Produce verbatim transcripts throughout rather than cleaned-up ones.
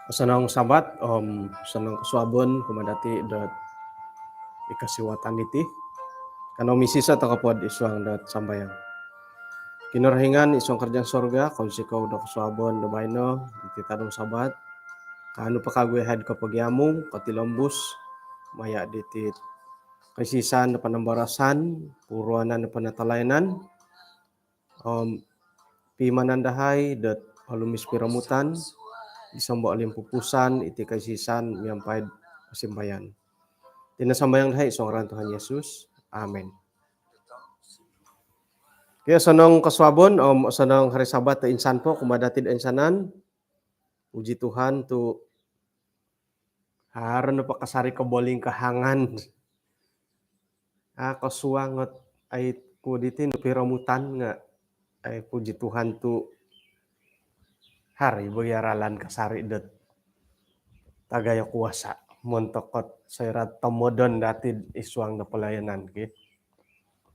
Osonong Sabat om osonong kosuabon kumaa dati dot id kasiwatan diti. Kanou misiso tokou po id suang dot sambayang. Kinorohingan id suang karajaan sorga, kounsikou do kosuabon do baino, diti tadau Sabat. Kaanu po kawagu yahai do kopogiamung, kotilombus maya diti koisisan do panambarasan, puruanan do penatalayanan, om pimanan dahai dot olumis piromutan, gisom do olimpupusan iti koisisan miampai do kosimbayan. Iti no sambayang dahai id suang ngaran Tuhan Yesus. Amin. Okey, osonong kosuabon om osonong hari Sabat do insan po kumaa dati do insanan. Puji Tuhan tu haro nopo kasari kobolingkahangan. Ah, kosuang ot ai ku diti no piromutan nga, ai, puji Tuhan tu haro i bo gia ralan kasari dot tagayo kuasa montok ot soira tomodon dati id suang do pelayanan, okey.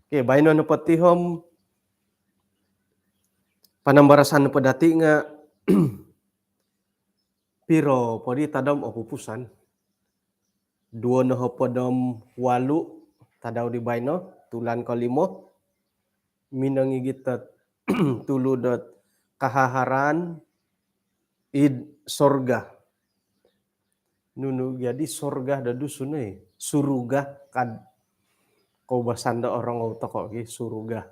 Okey, baino nopo ti om panambarasan nopo dati nga piro po di tadau om opupusan? Duo nohopod om walu tadau di baino, tulan kolimo. Minongigit dot tulu dot kahaharaan id sorga. Nunu gia di sorga do Dusun, eh? Suruga ka do koubasan do orongou tokou, okey, suruga.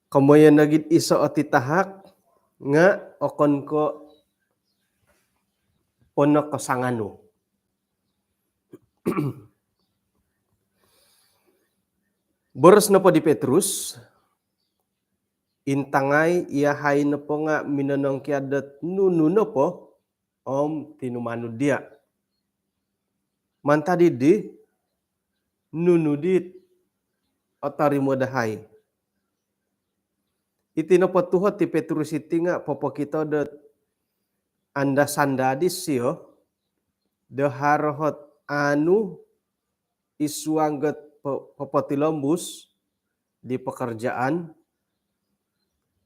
Komoyon nogi do iso ot titahak nga okon ko ponokosanganu. Boros nopo di Petrus, intangai yahai nopo nga minonongkiad dot nunu nopo om tinumanud dia. Mantad dii, nunu di otorimo dahai? Iti nopo tuhot di Petrus iti nga popokito dot andasan daa disio do haro ot aanu id suang dot po-, popotilombus di pekerjaan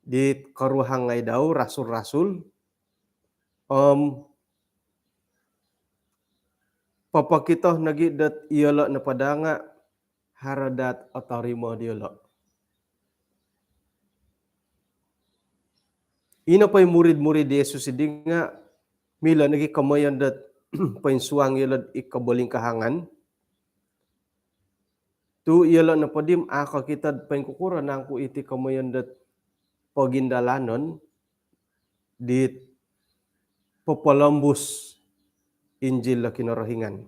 di koruhang ngai dau rasul-rasul, om popokito nogi dot iyolo nopo daa nga haro daa ot otorimo diolo. Ino po i murid-murid di Yesus dii nga milo nogi komoyon dot poinsuang iyolo id kobolingkahangan. Tu iyolo nopo dii om a kokito do poingkukuro nangku iti komoyon dot pogindalanon di popolombus Injil do Kinorohingan.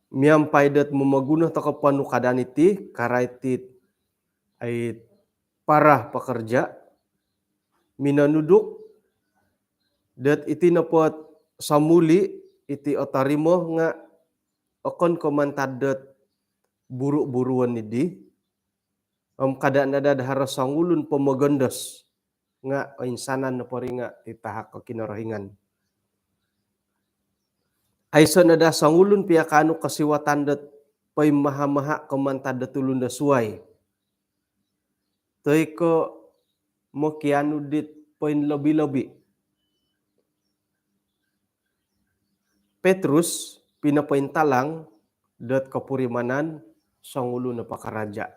Miampai dot momoguno tokou ponukadan iti, karait it ai para pekerja, minonuduk dot iti nopo ot somuli iti otorimo nga okon ko mantad dot buru-buruon dii, om kada no daa do haro songulun pomogondos nga oinsanan nopo ri nga titahak do Kinorohingan. Aiso no daa songulun pia kaanu kosiwatan dot poimaha-maha ko mantad do tulun do suai toi ko mokianu dit poinlobi-lobi. Petrus pinopointalang dot kopurimanan songulun o pakaraja.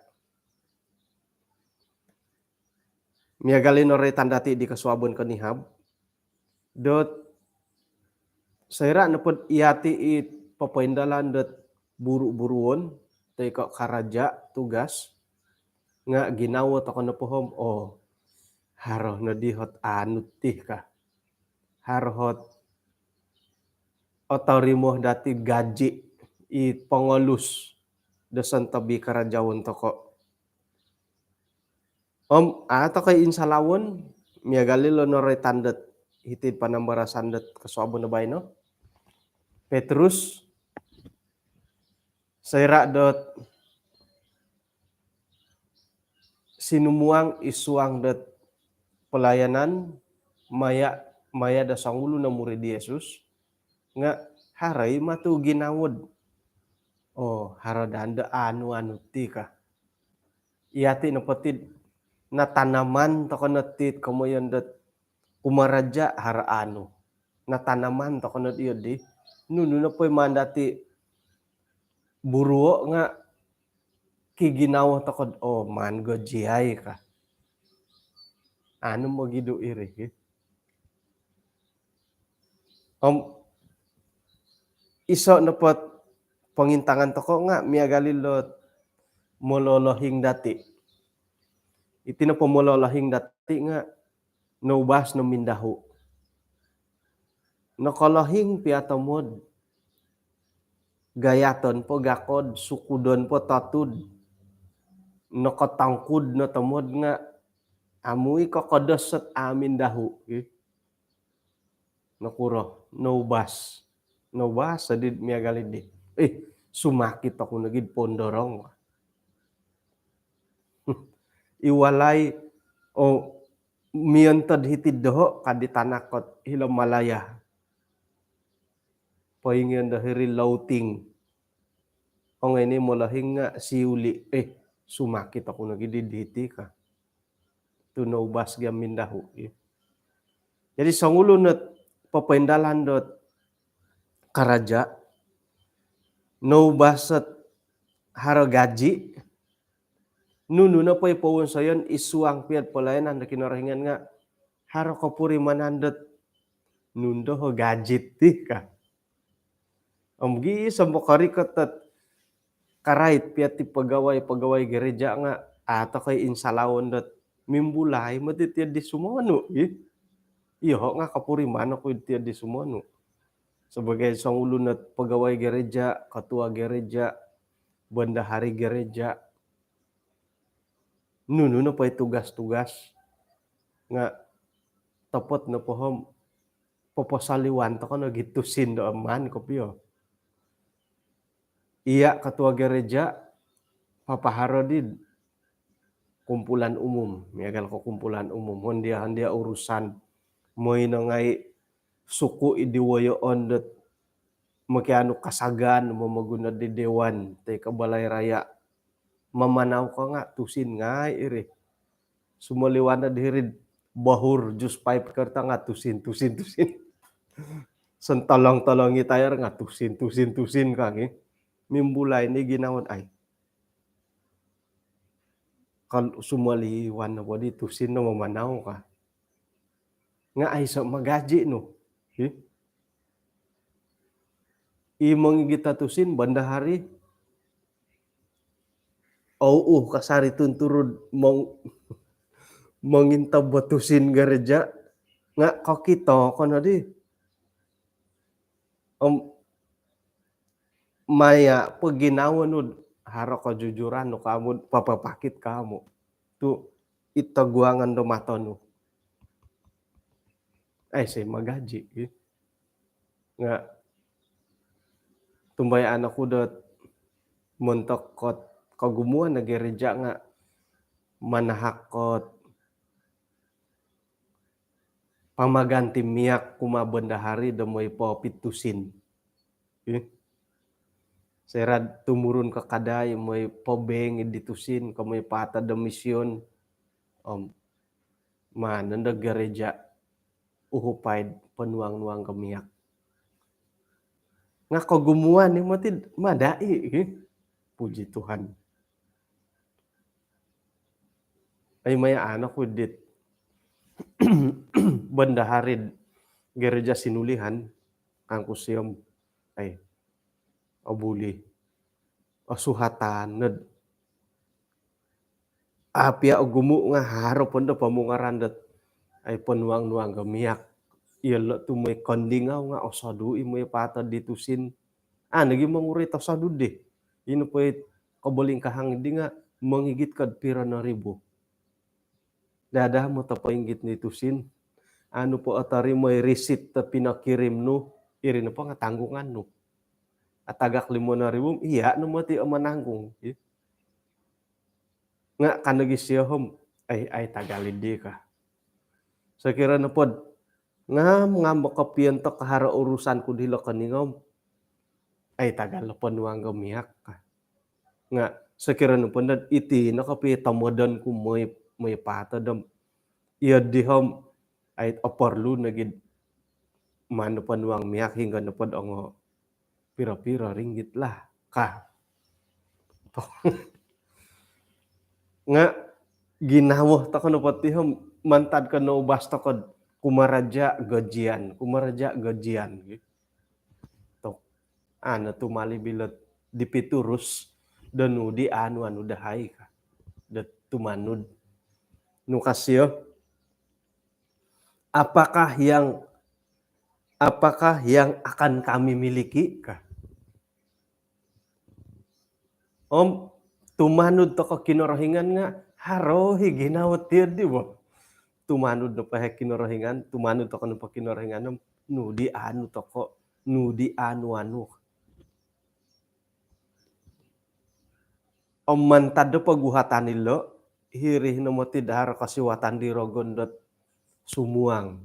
Miagal i noroitan dati di kosuabon konihab dot soira nopo dot yati i popoindalan dot buru-buruon toi ko karaja, tugas, nga ginawo tokou nopo om, oh, haro no dii ot aanu ti ka. Haro ot otorimo dati gaji, i pongolus do sontob i karajaon tokou. Om a tokou insalawon, miagal i lo noroitan dot hiti id panambarasan dot kosuabon do baino. Petrus, soira dot sinumuang id suang dot pelayanan maya, maya do songulun o murid Yesus, nga haro i ma tu ginawo dot, oh, haro daa do aanu-anu ti ka. Yati nopo ti natanaman toko no ti komoyon dot kumaraja haro anu. Natanaman toko no iyo di. Nunu nopo i maan dati buruo nga kiginawo toko, oh, maan gajiai ka. Anu mogidu iri. Om iso nopo pongintangan toko nga miagal ilo mololohing dati. Iti nopo mololohing dati nga noubas no mindahu. Nokolohing pia tomod. Gayaton po gakod, sukudon po totud. Nokotongkud no tomod nga amu i kokodos ot a mindahu. Nokuro, noubas. Noubas adi miagal di. Eh, sumakit oku nogi pondorong. I walai, oh, miontod hiti doho ka di tanak ot hilo Malaya. Poingion do hiri louting. Ongoi ni molohing nga siuli. Eh, sumakit oku nogi di hiti ka. Tu noubas gia mindahu. Jadi songulun ot popoindalan dot karaja, noubas ot haro gaji, nunu nopo i powonsoyon id suang pia ot pelayanan do Kinorohingan nga haro kopurimanan dot nunu do gaji ti ka. Om gisom po korikot ot karait pia ti pegawai-pegawai gereja nga, ah, tokoi insalawon dot mimbulai moti tiad di sumonu, i. Iyo nga kopuriman oku tiad di sumonu. Sebagai songulun ot pegawai gereja, ketua gereja, bendahari gereja, nunu nopo i tugas-tugas nga topot nopo om poposoliwan toko nogi tusin do aman kopio. Iya ketua gereja papaharo di kumpulan umum, miagal ko kumpulan umum, hondia-hondia urusan, moi no ngai suku i di woyoon dot mokianu kasagaan momoguno di dewan toi ko balai raya. Mamanau ko nga tusin ngai iri. Sumoliwan no di hiri id bohur jus pipe kerta nga tusin, tusin, tusin. Sontolong-tolong i tayar nga tusin, tusin, tusin ka ngi. Mimbulai ni ginawo ai. Kalau sumoliwan no po di tusin no mamanau ka. Nga aiso magaji nu. Hi? I mongigit o tusin bendahari. Au, uh, kasari tunturu mong-, mongintob o tusin gereja. Nga kokito ko no di. Om maya po ginawo nu, haro kejujuran nu ka amu, papapakit ka amu. Tu id toguangan do mato nu. Aiso magaji, i. Nga tumbayaan oku dot montok kot kogumuan do gereja nga manahak kot pamaganti miak kumaa bendahari do moi popitusin. Ih. Serad tumurun ko kadai moi pobeng di tusin ko moi patad do mision. Om maan no do gereja uhupai ponuang-nuang ko miak. Nga kogumuan ni moti madai, ih. Puji Tuhan. Ai, maya anak ku dit bendahari gereja Sinulihan, kangku siom, ai, obuli, osuhatan nod. Apia ogumu nga haro pondo pomungaran dot, ai, ponuang-nuang ko miak. Iyolo tu moi kondingau nga osodu i moi patad di tusin. Anu gi monguri tosodu di. Ino poi kobolingkahang di nga mongigit kod piro no ribu. Dada mo topoinggit ni tusin. Anu po otorimo i risit to pinokirim nu, iri nopo nga tanggungan nu. Atagak limo no ribu, iya no moti o mananggung. Nga kano gi sio om, ai, ai tagal di ka. Sokiro nopod ngam-ngam mokopiontok haro urusan ku dilo koningom, ai tagal ponuang ko miak ka. Nga sokiro nopod iti no kopi tomodon ku moi moi pato dom. Iyo dihom ait oporlu nagid manu panuang miak hingga nopod ongo piro-piro ringgit lah ka. Nga ginawo toko nopo ti hom mantad ko noubas toko kumaraja gajian, kumaraja gajian. Tok. Ano tumali bilot di Pitrus do nu di anu-anu dahai ka. Do tumanud. Nu kasio. Apakah yang apakah yang akan kami miliki ka. Om tumanud toko Kinorohingan nga haro hi ginawo tiyo di bo. Tumanud nopo hi Kinorohingan, tumanud toko nopo Kinorohingan om nu di anu toko, nu di anu-anu. Om mantad do poguhatan ilo, hiri no moti do haro kosiwatan di rogon dot sumuang.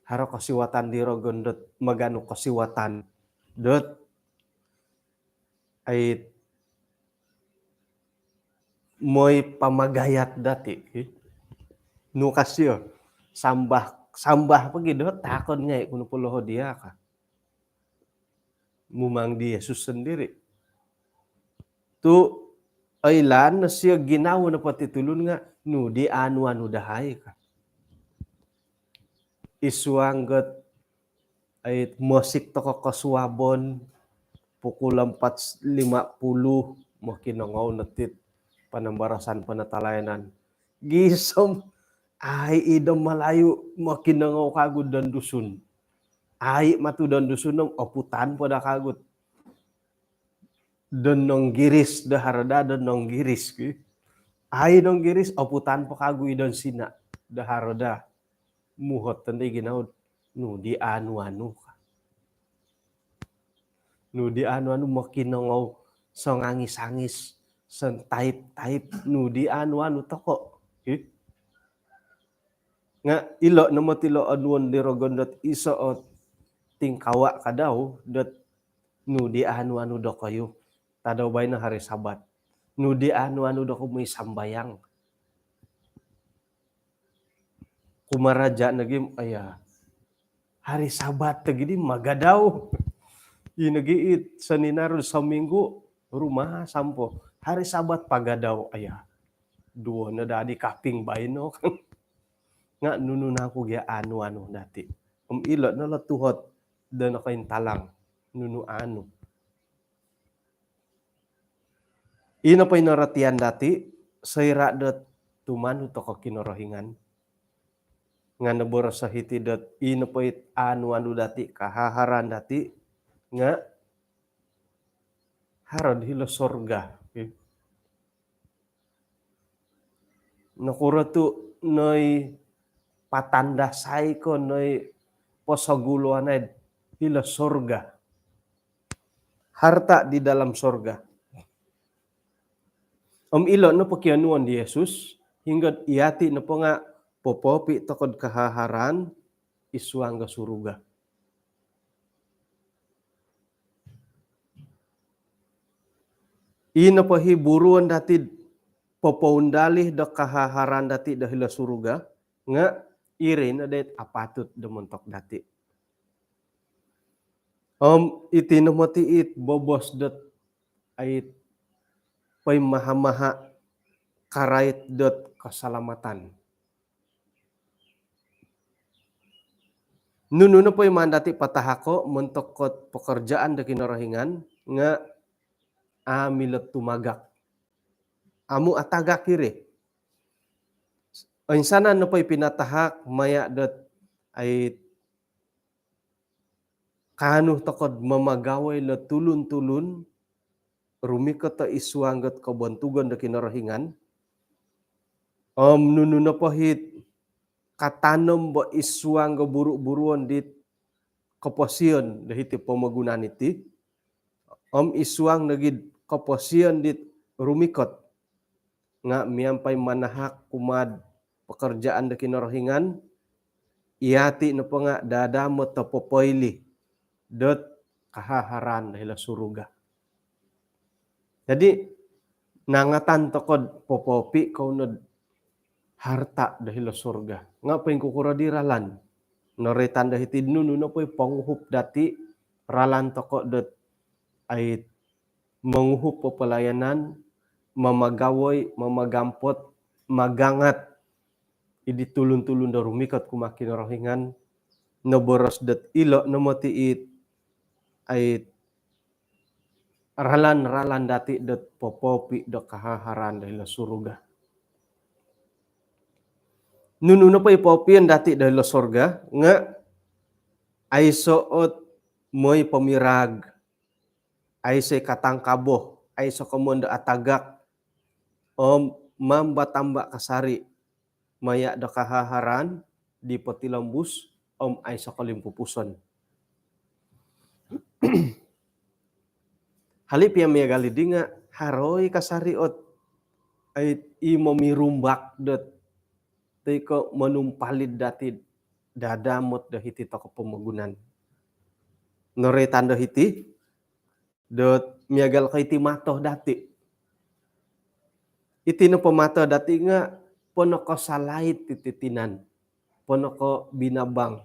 Haro kosiwatan di rogon dot maganu kosiwatan dot ait moi pamagayat dati. Nu kasio sambah, sambah pagi do takon ngai kuno poloho dia ka. Mumang di Yesus sendiri. Tu oilaan no sio ginawo nopo ti tulun nga nu di anu-anu dahai ka. Isuang got ait mosik toko kosuabon pukul empat lima puluh mokinongou notit panambarasan penatalayanan. Gisom ai ido Malayu mokinongou kagu don Dusun. Ai matu don Dusun om oputan poda kagut. Don Nonggiris do haroda don Nonggiris ki. Ai Nonggiris oputan po kagu idon Sina do haroda. Muhot tandi ginaud nu di anu-anu ka. Nu di anu-anu mokinongou songangis-angis, sentaip-taip, nu di anu-anu toko. Ih. Nga ilo nomo tilo onuon di rogon dot iso o tingkawa kadau dot nu di anu-anu dokoyu. Tadau baino hari Sabat. Nu di anu-anu dokoyu moi sambayang. Kumaraja nogi, aya. Hari Sabat nogi di magadau. I nogi it Seninaru sominggu rumah sampo. Hari Sabat pagadau, aya. Duo no dadi kaping baino. Nga nunu naku gia anu-anu dati. Om ilo no lo tuhot do nokointalang nunu anu. Ino po ino ratian dati soira dot tumanud toko Kinorohingan. Nga noboros hiti dot ino po it anu-anu dati kahaharan dati nga harod hilo sorga. Nokuro tu noi patandasai ko noi posoguluanai hilo sorga. Harta di dalam sorga. Om ilo no pokionuon di Yesus, hinggo iyati nopo nga popopi tokod kahaharan isuang ga suruga. Ino po hi buruon dati popoundalih do kahaharan dati do hilo suruga, nga iri no dait apatut do montok dati. Om iti no moti it bobos dot ait poimaha-maha karait dot kasalamatan. Nunu nopo i maan dati patahako montok kot pekerjaan do Kinorohingan nga amu milo tumagak. Amu atagak iri. Oinsanan nopo i pinatahak maya dot ai kaanu tokod mamagawoi lo tulun-tulun rumikot do isuang got kobontugon do Kinorohingan. Om nunu nopo hit katanom bo isuang go buru-buruon dit koposion do hiti pomogunan iti. Om isuang nogi koposion dit rumikot nga miampai manahak kumaa'd pekerjaan do Kinorohingan, iyati nopo nga dadamot do popoilih dot kahaharan do hilo suruga. Jadi nangatan tokod popopi kou nod harta do hilo surga. Nga poingkukuro di ralan? Noroitan do hiti nunu nopo i ponguhup dati, ralan toko dot ai monguhup o pelayanan, mamagawoi, mamagampot, magangat idi tulun-tulun do rumikot kumaa Kinorohingan, noboros dot ilo no moti it ai ralan-ralan dati dot popoopi do kahaharan do hilo surga. Nunu nopo i poopion dati do hilo surga nga aiso ot moi pomirag, aiso i katangkabo, aiso komoyon do atagak, om mamba-tamba kasari maya do kahaharan di potilombus om aiso kolimpupuson. Hali pia miagal di nga haro i kasari ot ai i momirumbak dot toi ko monumpalid dati dadamot do hiti toko pomogunan. Noroitan do hiti dot miagal ko iti mato dati. Iti nopo mato dati nga ponoko salait iti tinan, ponoko binabang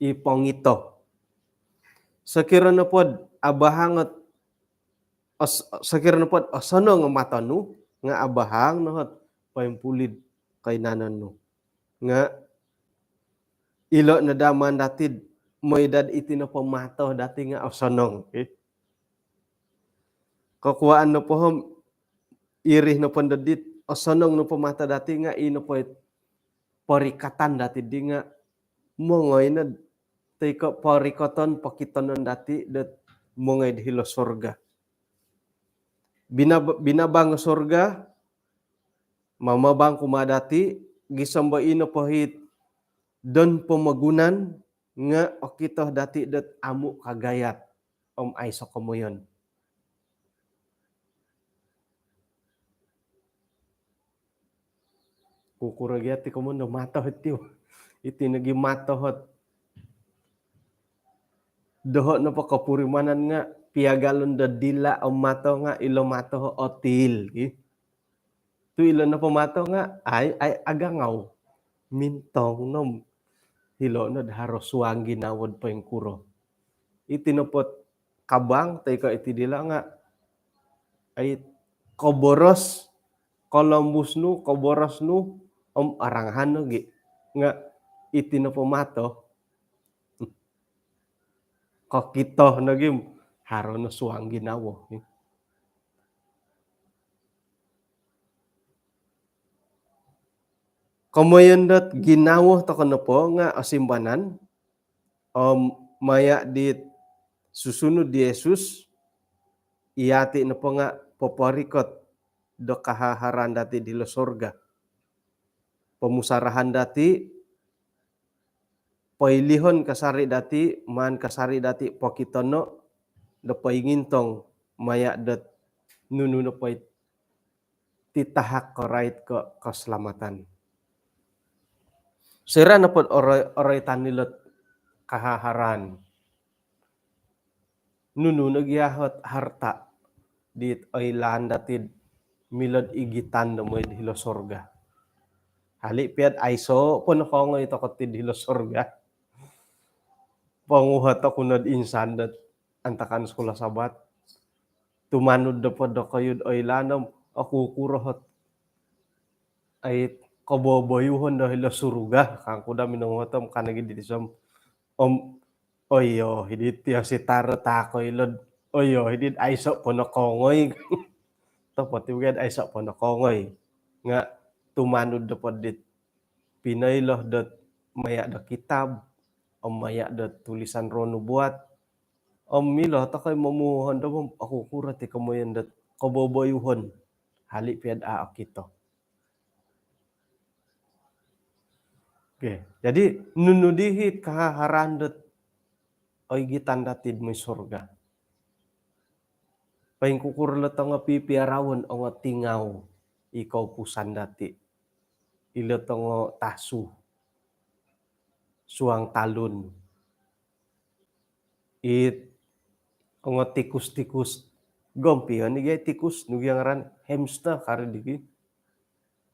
i pongito. Sokiro nopod abahang ot os-, sokiro nopod osonong o mato nu nga abahang no ot poimpulid koinanon nu. Nga ilo no daa maan dati moi dot iti nopo mato dati nga osonong, eh. Kokuaan nopo om iri nopo dot dit osonong nopo mato dati nga i nopo it porikatan dati di nga mongoi no toi ko porikoton pokitonon dati dot mongoi do hilo surga. Binab-, binabang surga mamabang kumaa dati, gisom bo i nopo it don pomogunan nga okito dati dot amu kagayat om aiso komoyon. Kukuro gia ti komoyon do mato iti. Iti nogi mato ot doho nopo kopurimanan nga piagalon do dila om mato nga ilo mato otil, ki. Tu ilo nopo mato nga ai, ai agangau. Mintong no om ilo no do haro suang ginawo do poingkuro. Iti nopo kabang toi ko iti dila nga ai koboros, kolombus nu, koboros nu om arangahan nogi. Nga iti nopo mato kokito nogi haro no suang ginawo. Komoyon dot ginawo toko nopo nga osimbanan om maya dit susunud di Yesus, iyati nopo nga poporikot do kahaharan dati dilo surga. Pomusarahan dati, poilihon kasari dati, maan kasari dati pokitono do poingintong maya dot nunu nopo it titahak korait ko keselamatan. Soira nopo oro-, oroitan ilo kahaharan, nunu nogi ahot harta dit oilaan dati milo do igitan do mooi do hilo surga. Hali pia do aiso po nokongoi toko ti do hilo surga. Ponguhot oku no do insan dot antakan sekolah Sabat. Tumanud nopo dokoyu do oilaan om okukuro ot ai koboboyuhon do hilo surga, kangku daa minonguhot om ka nogi di isom. Om oyo, hidi ti osi taro tako ilo do oyo, hidi aiso po nokongoi. Topot i bo gia do aiso po nokongoi. Nga tumanud nopo dit pinoilo dot maya do kitab om maya do tulisan Roh Nubuat om milo toko i momuhon do om okukuro ti komoyon dot koboboyuhon, hali pia do a okito. Okey, jadi nunu dii it kahaharan dot oigitan dati do mooi surga? Poingkukuro ilo tongo pipiaraon, ongo tingau i koupusan dati, ilo tongo tasu, suang talun, it ongo tikus-tikus, gompion i gia tikus, nu gia ngaran, hamster kari digi.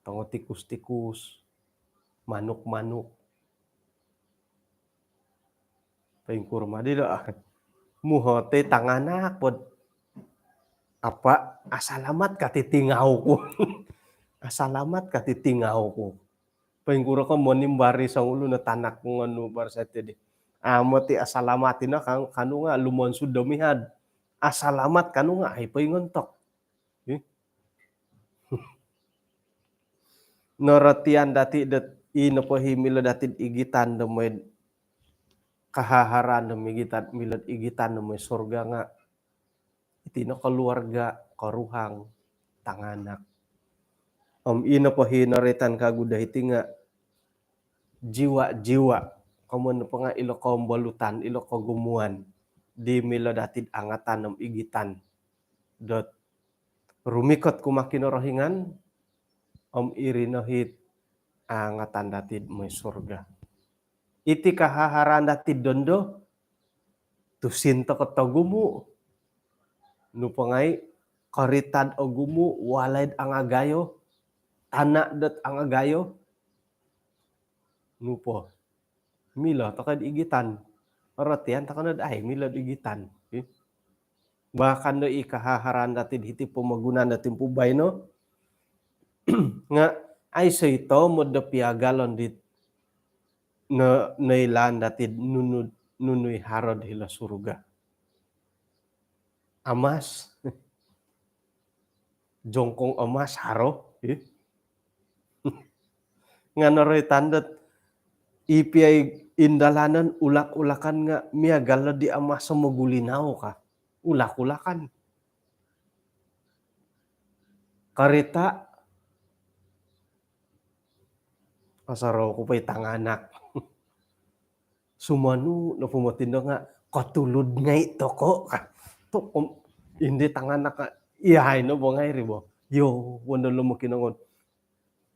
Tongo tikus-tikus, manuk-manuk. Poingkuro ma dilo, ah. Muhot i tanganak pod. Apa, asalamat ka ti tingau ku. Asalamat ka ti tingau ku. Poingkuro ko monimbar i songulun o tanak ngonu barsati di. Amu ti asalamat ino kan, kanu nga lumonsud do mihad. Asalamat kanu nga ai poingontok. Ih. Norotian dati dot i nopo i milo dati igitan do mooi kahaharan do migitan, milo igitan do mooi surga nga iti no keluarga, koruhang, tanganak. Om i nopo i noroitan kagu do hiti nga jiwa-jiwa. Komoyon nopo nga ilo kombolutan, ilo kogumuan di milo dati angatan om igitan dot rumikot kumaa Kinorohingan, om iri no it angatan dati mooi surga. Iti kahaharan dati dondo, tusin toko togumu. Nu po ngai, korita dot ogumu, walai dot angagayo, tana dot angagayo. Nu po. Milo toko do igitan. Orotian toko no do ai milo do igitan. Ih. Bahkan do i kahaharan dati hiti pomogunan do timpu baino. Nga aiso i tomod do piagalon dit no, noilaan dati nunu, nunu i haro id hilo surga. Amas. Jongkong emas haro, ih. Nga noroitan dot i pia i indalanan ulak-ulakan nga miagal di amas mogulinau ka. Ulak-ulakan. Korita, asaro ku po i tanganak. Sumonu nopo moti ndo nga kotulud ngai toko ka. Tu om indi tanganak ka, iyahai no bo ngai ri bo. Yo, wondo lo mokinongou.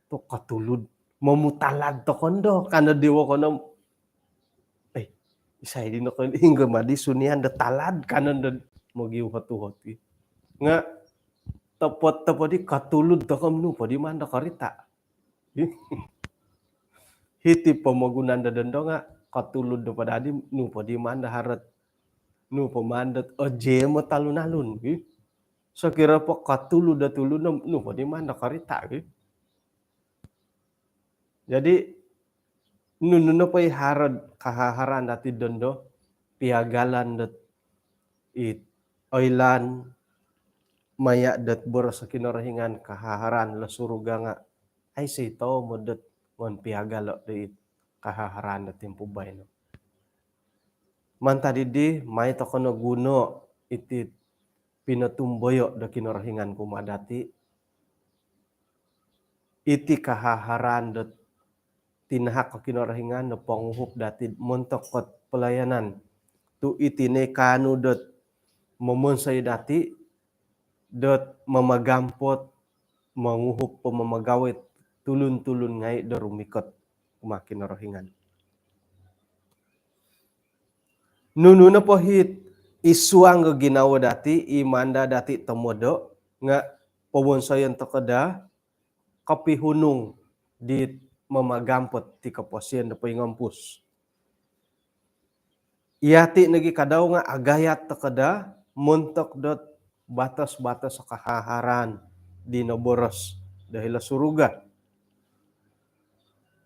Tu kotulud. Momutalad toko ndo, kano di wokon om. Eh, isai di no ko hinggo madi sunian do talad, kano ndo mogiuhot-uhot ki. Nga topot-topot di kotulud toko om nu po di maan do korita. Hiti pomogunan do dondo nga kotulud do padadi nu po di maan do haro, nu po maan do oje mo talun-alun. Sokiro po kotulud do tulun nu po di maan do korita. Jadi nunu nopo i haro kahaharan dati dondo, piagalan dot it oilaan maya dot boros Kinorohingan, kahaharan lo surga nga aiso i tomod dot ngon piagalo do it kahaharan do timpu baino. Mantad dii, mai toko no guno iti pinotumboyo do Kinorohingan kumaa dati. Iti kahaharan dot tinahak Kinorohingan do ponguhup dati montok dot pelayanan. Tu iti no i kaanu dot momonsoi dati dot mamagampot, monguhup po mamagawit tulun-tulun ngai do rumikot kumaa Kinorohingan. Nunu nopo it isuang do ginawo dati, i maan dati tomodo, nga powonsoyon toko daa kopihunung dit mamagampot ti koposion do poingompus. Yati nogi kadau nga agayat toko daa montok dot batos-batos kahaharan di noboros do hilo surga.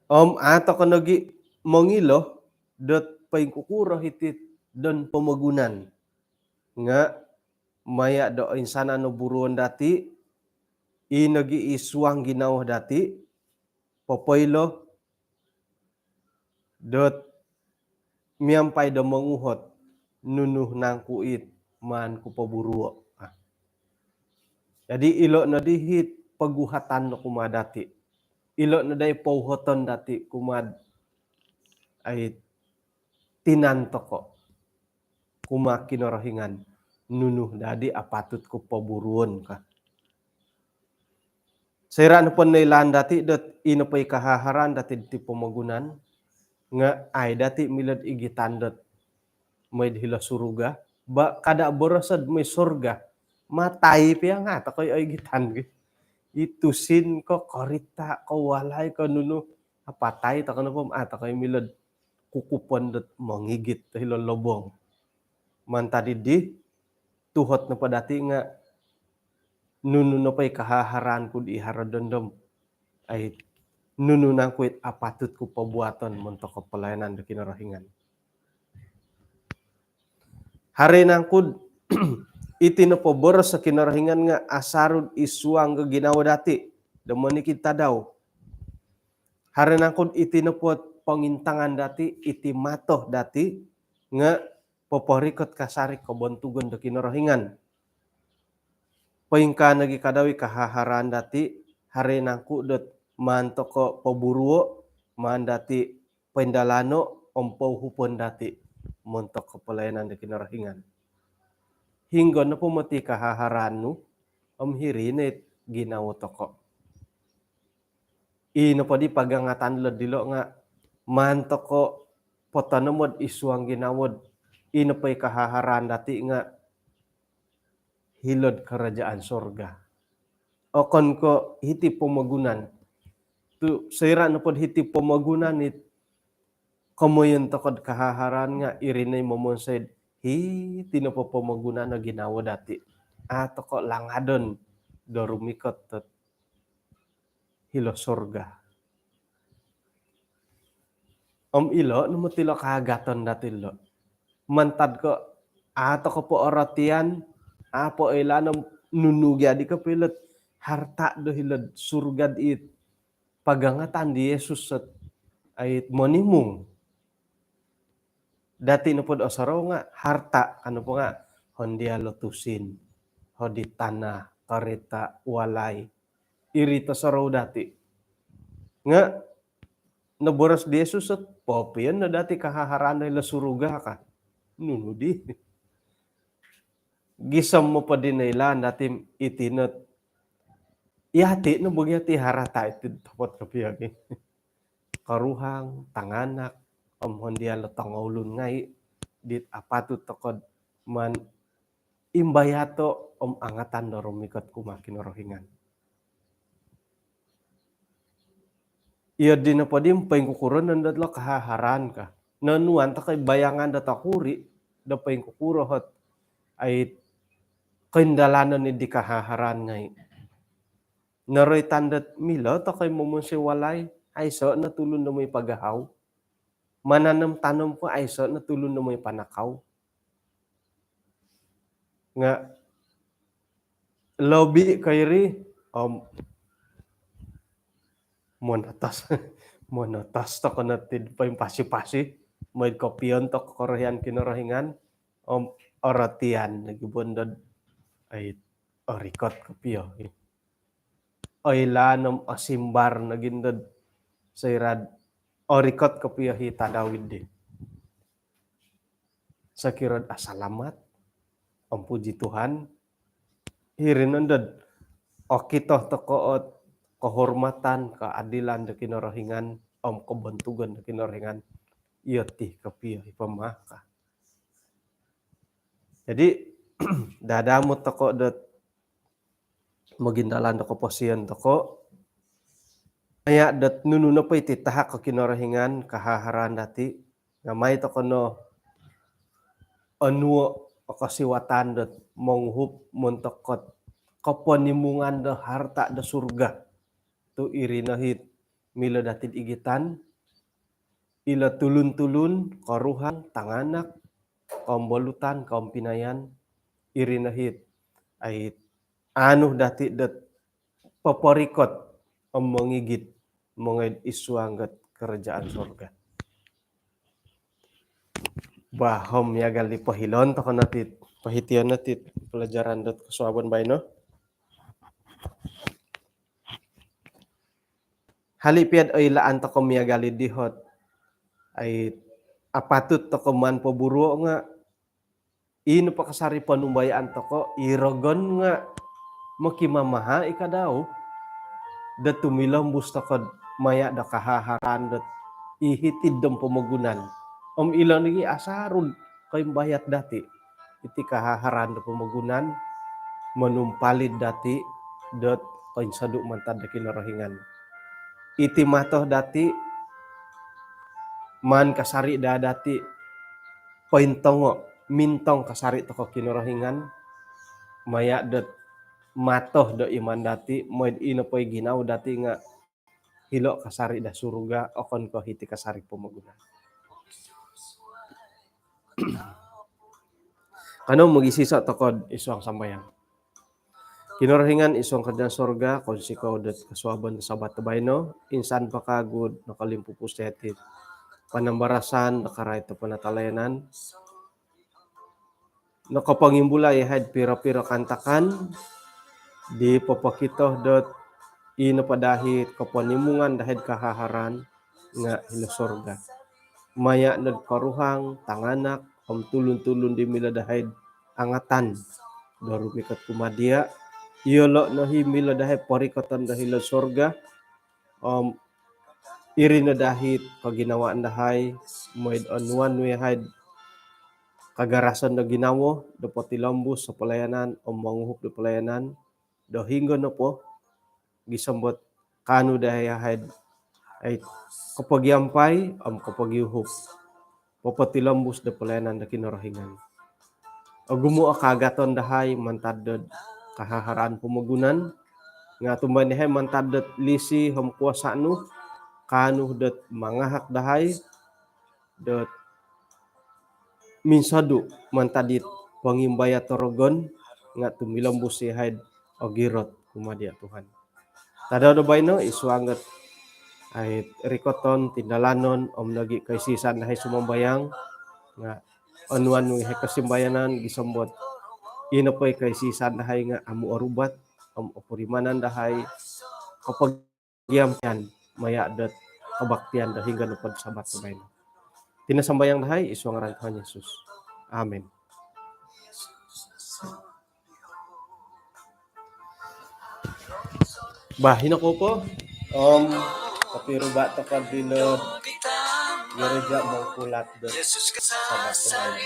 Om a toko nogi mongilo dot poingkukuro iti don pomogunan. Nga maya do oinsanan o buruon dati, i nogi isuang ginawo dati, popoilo dot miampai do monguhot nunu nangku it maan ku poburuo. Ah. Jadi ilo no dii it poguhatan do kumaa dati. Ilo no daa i pouhoton dati kumaa ai tinan toko. Kumaa Kinorohingan, nunu daa dii apatut ku poburuon ka. Soira nopo noilaan dati dot i nopo i kahaharan dati diti pomogunan, nga ai dati milo do igitan dot mooi do hilo surga, ba kada boroso do mooi surga. Matai pia nga toko i oigitan ki. I tusin ko, korita ko, walai ko, nunu. apatai toko nopo, a' toko i milo'd kukupon dot mongigit do hilo lobong. Mantad iddi, tuhot nopo dati' nga' nunu nopo i kahaharaan ku'd i haro dondo om, ai, nunu nangku it apatut ku pobuaton montok pelayanan do Kinorohingan. Haro nangku'd iti nopo boros do Kinorohingan nga' asaru'd id suang do ginawo dati' do monikid tadau. Haro nangku'd iti nopo pongintangan dati', iti mato dati' nga' poporikot kasari' kobontugon do Kinorohingan. Poingkaa nogi' kadau i kahaharaan dati', haro nangku' dot maan toko' poburuo', maan dati' poindalano' om pouhupon dati' montok pelayanan do Kinorohingan. Hinggo nopo moti kahaharaan nu, om hiri no it ginawo toko'. I nopo di pagangatan lo'd dilo' nga' maan toko' potonomod id suang ginawo'd i nopo i kahaharaan dati' nga' hilo'd kerajaan sorga. Okon ko' hiti pomogunan. Tu' soira' nopod hiti pomogunan it komoyon toko'd kahaharaan nga' iri no i momonsoi'd hiti nopo pomogunan o ginawo dati'. A' toko' langadon do rumikot dot hilo sorga. Om ilo' no moti lo kaagaton dati' lo'. Mantad ko' a' toko' po orotian, a' po oilaan om nunu gia di kopio ilo'd harta' do hilo'd surga'd it pagangatan di Yesus sot, ai, monimung. Dati' nopod osorou nga' harta', ka nopo nga' hondial o tusin, hodi tanah, karita', walai. Iri tosorou dati'. Nga' noboros di Yesus sot, popion no dati' kahaharaan do hilo suruga ka. Nunu di. Gisom nopo di noilaan dati' iti not, iyati' no bo gia ti harta' iti topot kopio gi. Koruhang, tanganak, om hondial o tongoulun ngai' dit apatut toko'd maan imbayato' om angatan do rumikot kumaa Kinorohingan. Iyo di nopo di poingkukuro nondo lo kahaharaan ka. Nonuan toko' i bayangan do tokuri' do poingkukuro hot, ai, koindalanon iddi kahaharaan ngai'. Noroitan dot milo toko' i momonsoi walai, aiso' no tulun do moi pagahau. Mananom-tanom ko aiso' no tulun do moi panakau. Nga' lobi ko iri, om monotos, monotos toko' no tid poimpasi-pasi, moi'd kopion toko' korohian Kinorohingan, om orotian nogi bo nondo'd, ai, orikot kopio. Oilaan om osimbar nogi nondo'd soira'd orikot kopio i tadau iddi. Sokiro'd asalamat, om puji Tuhan, hiri nondo'd okito toko' ot kohormatan, keadilan do Kinorohingan, om kobontugon do Kinorohingan, iyo ti kopio i pama ka. Jadi, dadamot toko' dot mogindalan do koposion toko'. Maya' dot nunu nopo iti tahak o Kinorohingan kahaharaan dati', nga' mai toko' no onuo' o kosiwatan dot monguhup montok ot koponimungan do harta' do surga. Tu' iri no hit milo dati'd igitan, ilo tulun-tulun, koruhang, tanganak, kombolutan, kompinayan, iri no hit, ai, anu dati' dot poporikot om mongigit, mongoi'd id suang dot kerajaan sorga. Bah, om miagal di pohilon toko' no ti, pohition no ti pelajaran dot kosuabon baino. Hali' piya'd oilaan toko' miagal iddi hot, ai, apatut toko' maan poburuo' nga', ino po kasari ponumbayaan toko', i rogon nga' mokimamaha' i kadau dot tumilombus toko'd maya' do kahaharaan dot i hiti'd pomogunan. Om ilo nogi' asaru'd koimbayat dati'. Iti kahaharaan do pomogunan monumpalid dati' dot koinsodu' mantad do Kinorohingan. Iti mato dati', maan kasari daa dati pointongo, mintong kasari toko Kinorohingan, maya dot mato do iman dati, mooi do ino po i ginawo dati nga hilo kasari do surga, okon ko hiti kasari pomogunan. Kanou mogiiso toko id suang sambayang. Kinorohingan id suang kerajaan surga, kounsikou dot kosuabon do Sabat do baino, insan po kagu nokolimpupusi dati panambarasan do karait do penatalayanan. Nokopongimbulai yahai do piro-piro kaantakan di popokito dot ino po dahai koponimungan dahai do kahaharan nga hilo surga. Maya dot koruhang, tanganak om tulun-tulun di milo dahai do angatan do rumikot kumaa dia, iyolo no i milo dahai porikoton do hilo surga, om iri no dahai koginawaan dahai, mooi do onuan nu yahai kagarasan do ginawo do potilombus do pelayanan om monguhup do pelayanan do hinonggo nopo, gisom dot kaanu dahai yahai, ai, kopogiampai om kopogiuhup popotilombus do pelayanan do Kinorohingan. Ogumu o kaagaton dahai mantad dot kahaharan pomogunan, nga otumbayaan dahai mantad dot lisi om kuasa nu, kaanu dot mangahak dahai dot minsodu mantad dit pongimbayat do rogon, nga tumilombus yahai ogirot kumaa dia Tuhan. Tadau do baino id suang dot, ai, rikoton, tindalanon om nogi koisisan dahai sumambayang, nga onuan nu yahai kosimbayanan gisom dot ino po i koisisan dahai nga amu orubat om opurimanan dahai kopogiampian maya dot kebaktian do hinonggo nopo do Sabat do baino. Iti no sambayang dahai id suang ngaran Tuhan Yesus. Amin. Bah, hino kou po om kopiruba toko dilo gereja Mongkulat do Sabat do baino.